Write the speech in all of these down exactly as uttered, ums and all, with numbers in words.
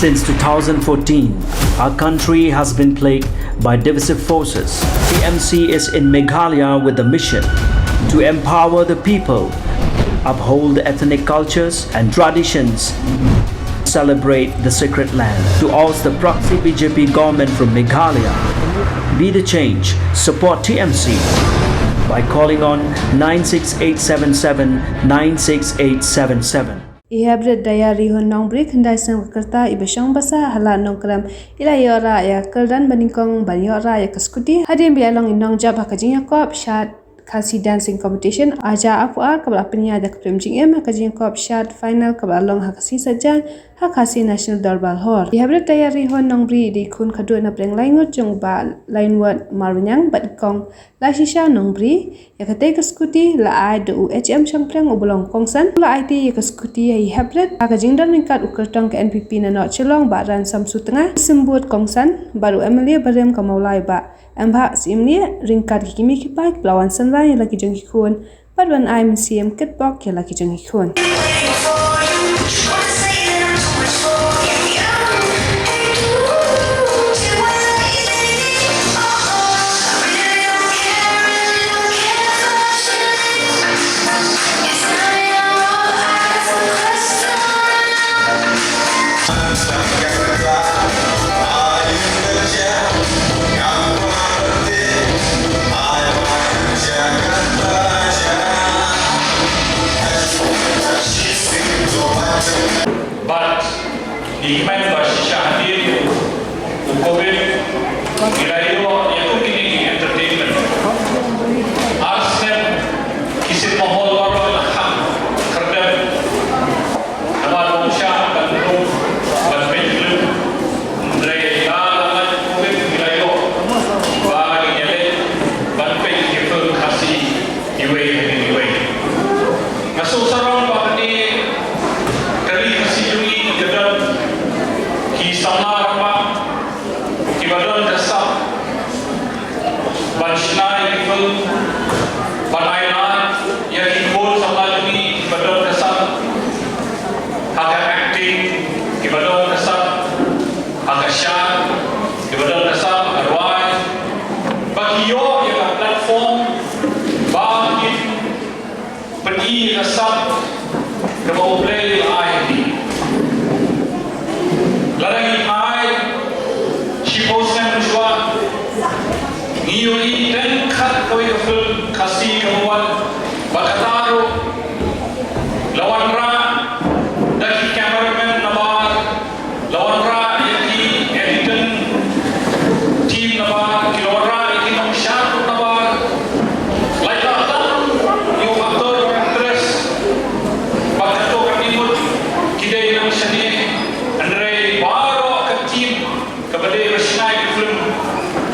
Since two thousand fourteen, our country has been plagued by divisive forces. T M C is in Meghalaya with the mission to empower the people, uphold ethnic cultures and traditions, celebrate the sacred land, to oust the proxy B J P government from Meghalaya. Be the change, support T M C by calling on nine six eight seven seven nine six eight seven seven. I Heprit Dayari Hon Nongbri, khyndai snem ka rta, iba shong basa ha Lad Nongkrem, i la ïoh rah ïa ka kyrdan ba nyngkong ban ïoh rah ïa ka skuti hadien ba i la long i nongjop ha ka jingïakop shad Khasi Dancing Competition ar hajar arphew ar, kaba la pynïaid da ka pyrthei jingim ha ka jingïakop shad final kaba la long ha ka sngi Saitjaiñ ha Khasi National Dorbar Hall. I Heprit Dayari Hon Nongbri i dei i khun khadduh na pdeng laingut jong u Bah Lainwat Marbaniang bad i Kong Lashisha Nongbri. Ïa katei ka skuti la ai da u H M Shangpliang uba long kongsan. La aiti ïa ka skuti ïa i Heprit ha ka jingdon ryngkat u kyrtong ka N P P na North Shillong Bah Ransom Sutnga, symbud kongsan, bad u M L A barim ka Mawlai Bah Embah Syiemlieh, ryngkat ki kmie ki kpa kiba la wan synran ïa la ki jong ki khun bad ban ai mynsiem kitbok ïa la ki jong ki khun. But ngi kmen ba shisha hadien u Covid ngi la ïoh ïa kum kine ki entertainment. Ar snem ki cinema hall baroh la khang khyrdep. Namar ba u shah ban rung ban peit film. Hynrei da la lait Covid ngi la ïoh ba ngin ïaleh ban peit ki film Khasi iwei hadien iwei. Nga sngewsarong ba kane ka ri Khasi jong ngi ka don ki samla rangbah kiba don ka sap ban shna ïa ki film, ban ai lad ïa ki khun samla jong ngi kiba don ka sap ha ka acting, kiba don ka sap ha ka shad, kiba don ka sap ha ka rwai, ba ki ïoh ïa ka platform ba kin pyni ïa ka sap kaba U Blei u la ai ha ki. Lada ngi phai shiphew snem shuwa, ngi ïohi tang khatkawei ka film Khasi kaba wan, bad kata ruh la wanrah da ki cameraman nabar, la wanrah ïa ki editing team nabar, ki la wanrah ïa ki nongshad nabar. Lait la tang ïa u actor bad actress bad kato ka team ki dei nongshad, hynrei baroh ka team kaba dei ba shna ïa ki film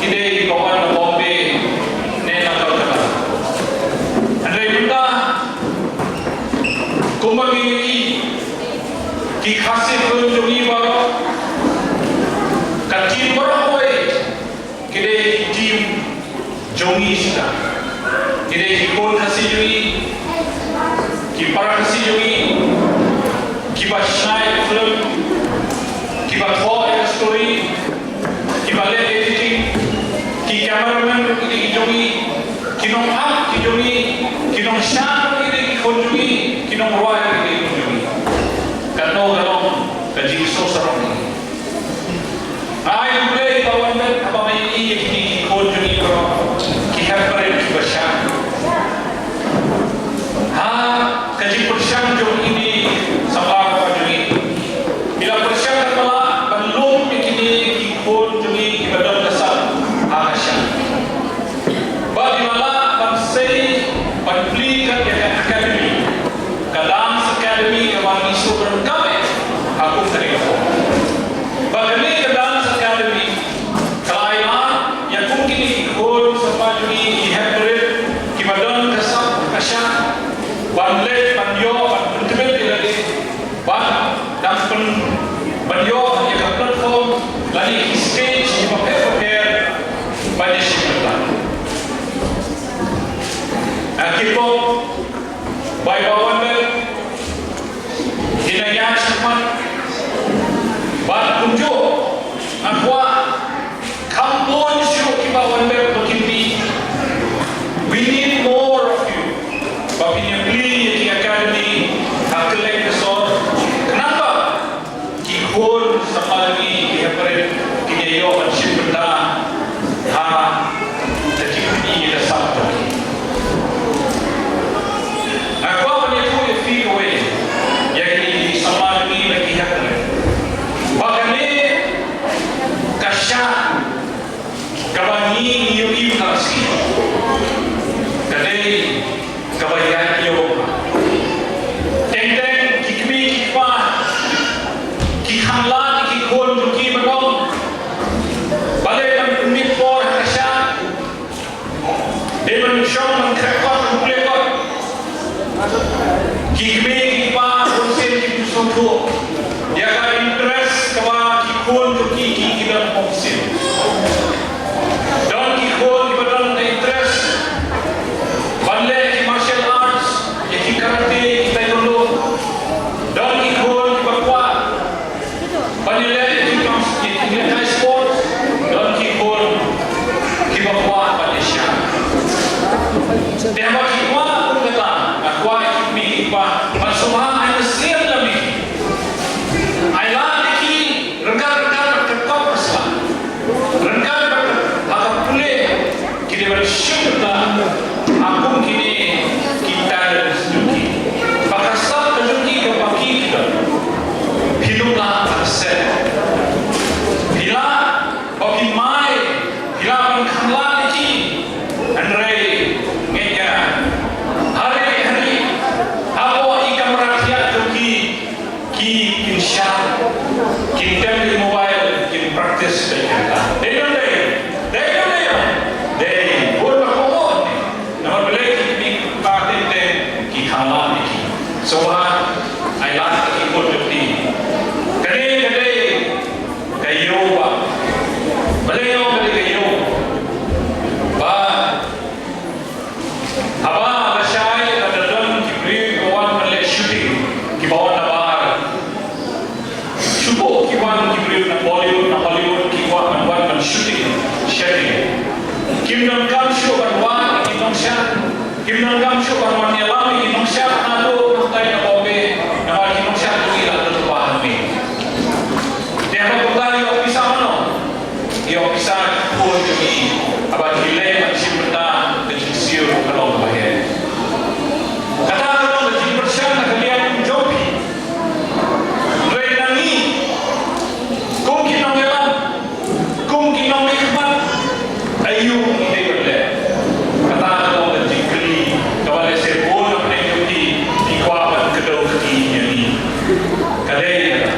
ki dei ba wan na Bombay ne na Kolkata. Hynrei mynta kumba ngi ïohi, ki Khasi film jong ngi baroh, ka team baroh kawei ki dei ki team jong ngi shisha. Ki dei ki khun Khasi jong ngi, ki para Khasi jong ngi, kiba shna ïa film, kiba thoh ïa story, kiba leh editing, ki cameraman ruh ki dei ki jong ngi, ki nongakt ki jong ngi, ki nongshad ruh ki dei ki khun jong ngi, ki nongrwai ruh ki dei ki khun jong ngi. Katno ka long ka jingsngewsarong. Nga ai khublei ba wan bad haba nga ïohi ïa kine ki khun jong ngi baroh, ki heprit kiba shad. Ha ka jingpyrshang jong ine i samla rangbah jong ngi, i la pyrshang katba lah ban lum ïa kine ki khun jong ngi kiba don ka sap ha ka shad. Bad i la lah ban sei ban plie kat ïa ka academy, ka dance academy kaba ngi shu pyndonkam ha kum kane ka por. Bad kane ka dance academy ka la ai lad ïa kum kine ki khun samla jong ngi, ki heprit kiba don ka sap ka shad, ban leit ban ïoh ban pyntbit ïa lade, ban dang pyn, ban ïoh ïa ka platform lane ki stage kiba pher bapher ban ïashim bynta. Nga kyrpad ba i Bah Wanbet, i nang ïaid shakhmat Bad kumjuh nga kwah kham bun shuh kiba wan bad ba kin mih. We need more of you. Ba phin ïa plie ïa ki academy ha kylleng ka sor. Khnang ba ki khun samla jong ngi ki hapdeng kin ïa ïoh ban shim bynta ha ka jingpyni ïa ka sap jong ki. Nga kwah ban ïathuh ïa phi kawei ïa kine ki samla jong ngi ba ki hapdeng. Ba kane ka shad kaba ngi ïohi mynta ka sngi ka dei kaba ïaid ïa u Teng teng ki kmie ki kpa ki khanglad ki khun jong ki ba dang ba leh ban pynmih por ha ka shad. Dei ban shong ban khreh kot ban pule kot. Ki kmie ki kpa bun sien kim sngewthuh ïa ka interest kaba ki khun jong ki ki ki don bun sien. Don ki khun kiba don ka interest ban leh ki martial arts, ïa ki karate, ki taekwondo. Don ki khun kiba kwah ban ïaleh ïa ki kam, ïa ki lehkai sports. Don ki khun kiba kwah ban ïashad. Te haba ki kwah kum kata, nga kwah ïa ki kmie ki kpa ban sngewbha ai mynsiem ïa ki. Ai lad ïa ki ryngkat ryngkat bad ka kop ka sla. Ryngkat bad ha ka pule ki dei ban shim bynta ha kum kine ki talents jong ki. Ba ka sap ka jong ki kaba ki ki don. Phi lum lah ban set. Phi lah ba phi mai, phi lah ban khanglad ïa ki. Hynrei ngeit ïa nga, ha ri ha ri hapoh i kamra thiah jong ki, ki kin shad, kin tem ïa ki mobile, kin practice beit ïa ka. Dei ne em dei? Dei ne em dei? Dei. Bun ba kumno ne? Namar balei? Ki kmie ki kpa teng teng ki khanglad ïa ki. Sngewbha ai lad ïa ki khun jong phi. Kane ka dei ka ïew ba, balei nga ong ka dei ka ïew? Ba haba lashai la da don ki briew kiba wan ban leh shooting, kiba wan na bar. Shu buh ki wan ki briew na Bollywood, na Hollywood, ki wan ban wan ban shooting shadei. Kim donkam shuh ban wad ïa ki nongshad. Kim donkam shuh ban wan ïalam ïa ki nongshad naduh nangtai na Bombay, namar ki nongshad jong ngi la dep ba hangne. Te haba kumta ïoh pisa mano? Ïoh pisa ki khun jong ngi haba ki leit ban shim bynta ka jingsiew ka long kaba heh. Kata ka long ka jingpyrshang na ka liang jong phi. Hynrei na ngi kum ki nongïalam, kum ki nongmihkhmat, aïu ngi dei ban leh? Kata ka long ka jingkylli kaba lehse bun na pdeng jong phi ki kwah ban kdew kti ïa ngi. Ka dei kata.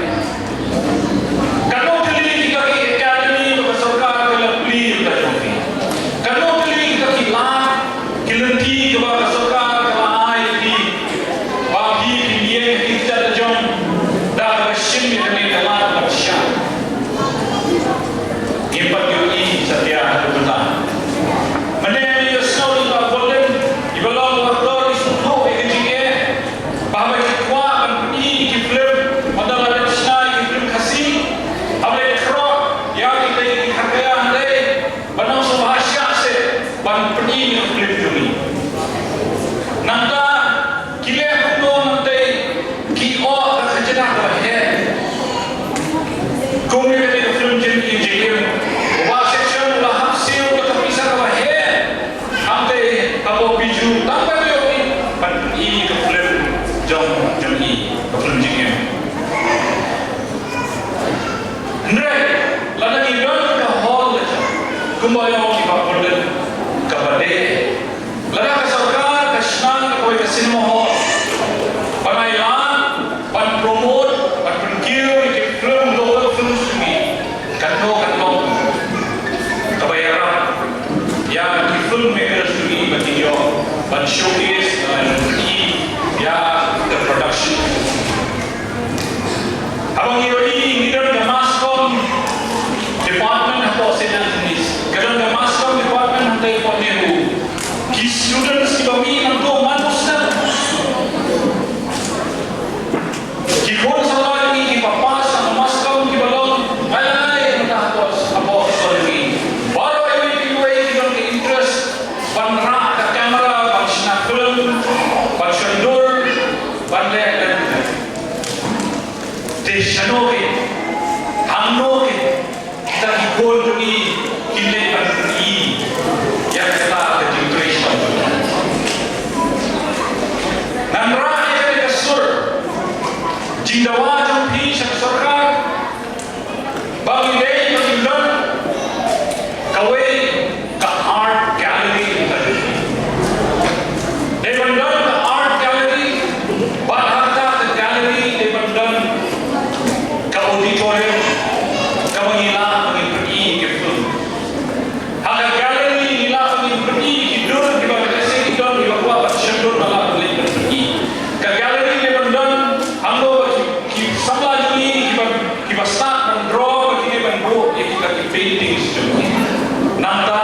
Katno tylli kita ki academy ba ka sorkar ka la plie ïa ka jong phi? Katno tylli kita ki lad ki lynti kiba ka sorkar ka la ai ïa phi ba phi phin ïeng ha ki kjat la jong da kaba shim ïa kane ka lad ban shad? Ngim pat ïohi satia haduh mynta. Mynne ïa sngew ïa i Bah Golden, iba long u actor, i sngewthuh ïa ka jingeh. Ba haba ki kwah ban pyni ki film, mynta la dep shna ïa ki film Khasi, haba la khroh ïa ki dei ki khatkaya hynrei ba nang sngewbha shah seh ban pyni ïa ki film jong ngi. Nangta ki leh kumno nangta ki ïoh ka khajna kaba heh. Kum ïa kane ka film Jingim Jingim, u bah Section u la hap siew da ka pisa kaba heh. Hangtei hapoh Bijou tang ban ïoh ban pyni ka film jong, jong i, ka film Jingim. Hynrei lada ngi don ka hall la jong, kumba ong i Bah Golden, kaba dei, lada ka sorkar ka shna kawei ka cinema hall ban ai lad, ban promote, ban pynkiew ïa ki film, local films jong ngi, katno katno kaba ïarap ïa ki filmmakers jong ngi ba kin ïoh ban showcase, ban pyni ïa ka production. Te shano kein, hangno kein kita ki khun jong ngi kin leit ban pyni ïa kata ka jingtrei shitom jong ngi. Ngan rah ïa kane ka sur jingdawa jong phi sha ka sorkar ba ngi dei ban don kawei ka art gallery. Dei ban don ka art gallery, bad ha kata ka gallery dei ban don ka auditorium kaba ngi lah ban pyni ki film. Ha ka gallery ngi lah ban pyni ki dur kiba lehse ki don kiba kwah ban shon dur ba lah ban leit ban pyni. Ka gallery dei ban don hangno ba ki, ki samla jong ngi kiba, kiba stad ban draw ba ki dei ban buh ïa kita ki paintings jong ngi. Nangta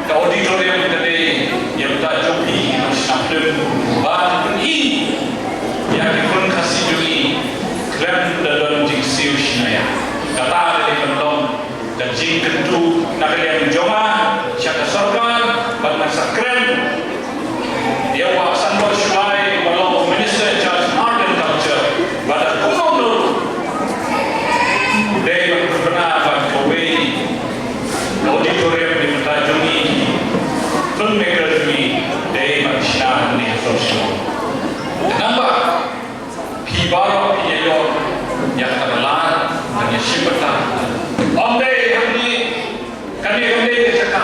ka auditorium ka dei ïa kita jong ngi ki nongshna film ban pyni ïa ki film Khasi jong ngi khlem da don jingsiew shynna. Kata ka dei ban long ka jingkyntu na ka liang jong nga sha ka sorkar bad nga sa kren ïa u Bah Sanbor Shullai ba long u Minister in charge Art and Culture, ba da kumno kumno u dei ban pynbna ba kawei ka auditorium, dei ban ta jong ngi filmmaker jong ngi dei ban shna hangne ha Shillong. Namar phi baroh phi ïa ïoh ïa ka lad ban ïa shim bynta. Ym dei hangne, kane kam dei ka jaka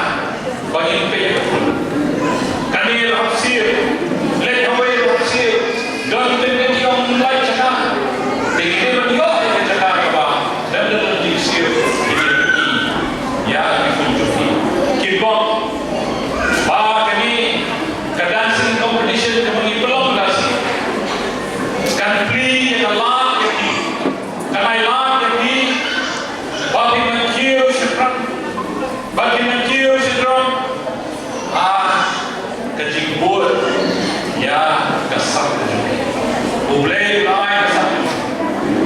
ba ngin peit ïa ka film. Kane la hap sir, leit hawei la hap sir. Don teng teng ki ong lai jaka. Te ki dei ban ïoh ïa ka jaka kaba lem lem jingsir, ki dei ban ïa ki film jong ki. Ki bok ba kane ka dancing competition kaba ngi pynlong la shi kan plie ïa ka lad ïa ki, kan ai lad ïa ki ba kin nang kiew shaphrang, ba kin nang kiew shadrong ha ka jingbud ïa ka sap ka jong ki. U Blei u la ai ka sap,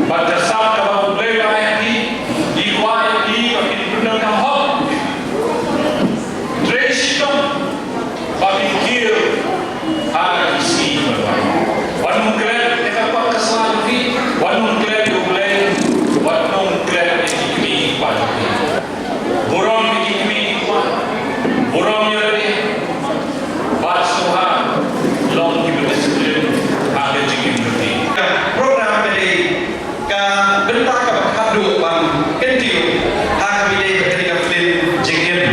bad ka sap kaba U Blei u la ai ha ki, ngi kwah ïa ki ba kin pyndonkam hok. Trei shitom ba kin kiew ha ka sngi ba wan. Wat nym klet ïa ka pop ka sla jong phi, wat nym klet ïa U Blei, wat nym klet ïa ki kmie ki kpa jong phi. Burom ïa ki kmie ki kpa, burom ïa lade, bad sngewbha long kiba discipline ha ka jingim jong phi. Ka program ka dei ka bynta kaba khatduh ban kyntiew ha kaba ïadei bad kane ka film Jingim.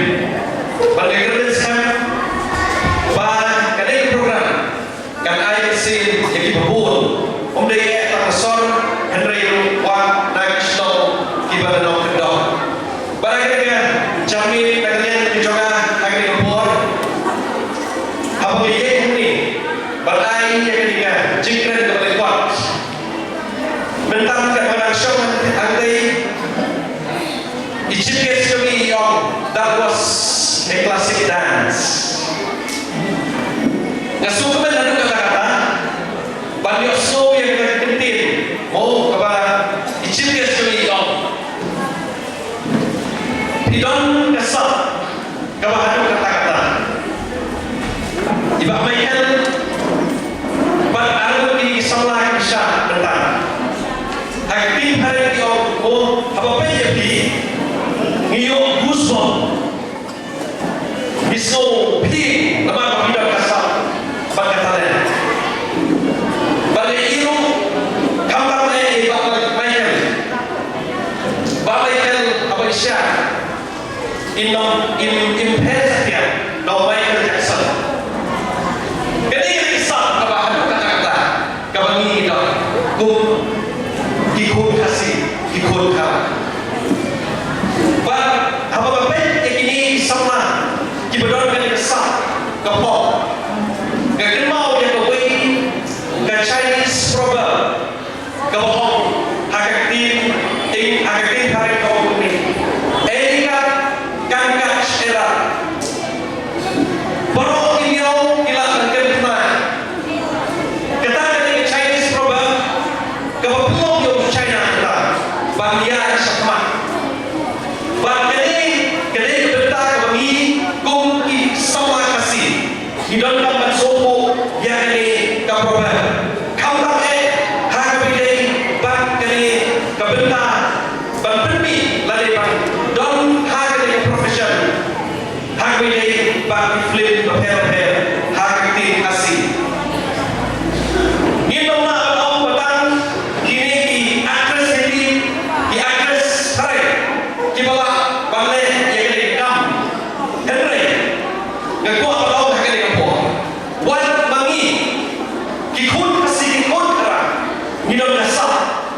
Bad nga kyrmen skhem ba kane ka program kan ai mynsiem ïa kiba bun, ym dei eh tang ka sor, hynrei ruh wat na ki shnong kiba nongkyndong. Bad ha kane ka janmiet na ka liang jong nga ha kane ka por, haba nga ïeng hangne ban ai ïa kane ka jingkren kaba lyngkot, mynta katba nga dang shong hangtei, i chief guest jong ngi i ong, "That was a classic dance." Nga sngewkmen haduh katta katta ban ïohsngew ïa ka kyntien mo kaba i chief guest jong ngi i ong, "Phi don ka sap kaba haduh katta katta." I Bah Michael bad ar ngut ki samla ki shah bynta. Ha ka ktien phareng ki ong, "Oh, haba peit ïa phi ngi ïoh goosebump. Ngi sngew phi namar ba phi don ka sap bad ka talent." Bad ïa i ruh, khamtam eh i Bah Michael, Bah Michael haba i shah, im, im, im pher satia na u Michael Jackson. Kane ka dei ka sap kaba haduh katta katta kaba ngi don kum ki khun Khasi, ki khun Khara. Bad haba nga peit ïa kine ki samla kiba don kane ka sap ka pop, nga kynmaw ïa kawei ka Chinese proverb kaba ong ha ka ktien, ha ka ktien phareng ka ong kumne: "Any cat can catch a rat." Baroh ki miaw ki lah ban kynthai. Kata ka dei ka Chinese proverb kaba pynlong ïa u China kata ban ïaid shakhmat. Bad kane ka dei ka bynta kaba ngi kum ki samla Khasi ngi donkam ban sngewthuh ïa kane ka proverb. Khamtam eh ha kaba ïadei bad kane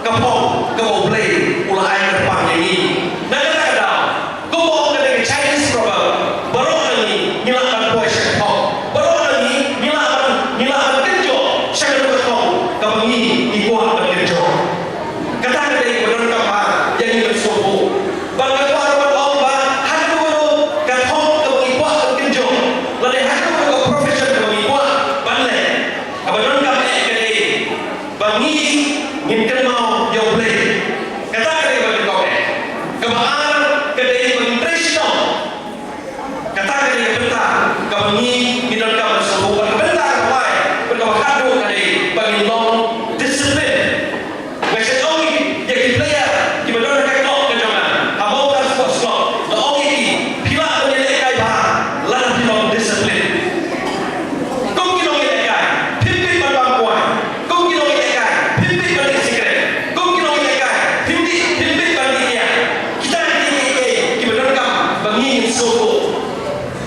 ka phong kaba U Blei u la ai kyrpang ïa ngi. Na kata ka daw, kumba ong kane ka Chinese proverb, baroh na ngi ngi lah ban poi sha ka thong, baroh na ngi ngi lah ban, ngi lah ban kynjoh sha kano ka thong kaba ngi ngi kwah ban kynjoh. Kata ka dei kaba donkam ïa ngi ban sngewthuh. Bad nga kwah ruh ban ong ba ha kano kano ka thong kaba ngi kwah ban kynjoh, lane ha kano kano ka profession kaba ngi kwah ban leh, kaba donkam eh ka dei ba ngi ngin kynmaw ïa U Blei. Kata ka dei ba donkam eh. Kaba ar ka dei ba ngin trei shitom. Kata ka dei ka bynta kaba ngi ngi donkam ban sngewthuh. Bad ka bynta kaba lai bad kaba khatduh ka dei ba ngin long discipline. Nga shu ong ïa ki player kiba don ha ka club ka jong nga, ha Mawkar Sports Club, nga ong ïa ki, phi lah ban ïalehkai bha lada phi long discipline. Kum ki nongïalehkai, phim bit ban bam kwai. Kum ki nongïalehkai, phim bit ban leh sikret. Kum ki nongïalehkai, phim bit, phim bit ban leh ïa kita ki, ki, ki, kiba donkam ba ngi ngin sngewthuh.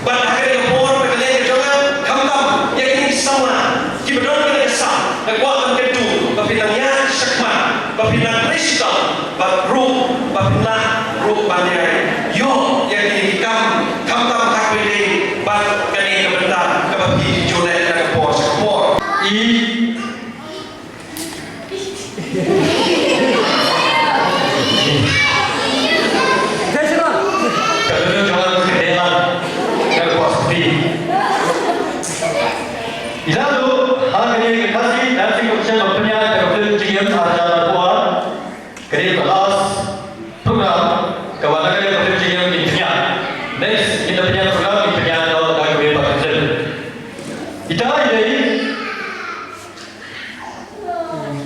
Bad ha kane ka por, ha kane ka jong nga, khamtam ïa kine ki samla kiba don kane ka sap, nga kwah ban kyntu ba phin nang ïaid shakhmat, ba phin nang trei shitom, bad ruh ba phin lah ruh ban ïai ïoh ïa kine ki kam, khamtam ha kawei de, bad kane ka bynta kaba phi ju leh na ka por sha ka por. I Ila tu, ha kane ka Khasi Dancing Competition ba pynïaid da ka film Jingim arhajar arphew ar. Kane ka last program kaba na kane ka film Jingim ngin pynïaid. Next ngin da pynïaid program ngin pynïaid da ka film. Ita ita.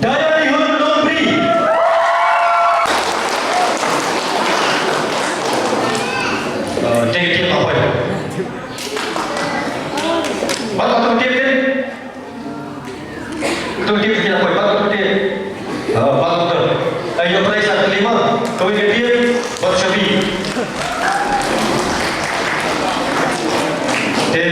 Daya Ihun Longpri. Eh, take it up, boy. Bat bat tu tip, eh? Tu tip kita, boy. Bat bat tu tip. Eh, bat bat tu. Eh, your prize at lima. Kawei ka tip, bat shabi. Te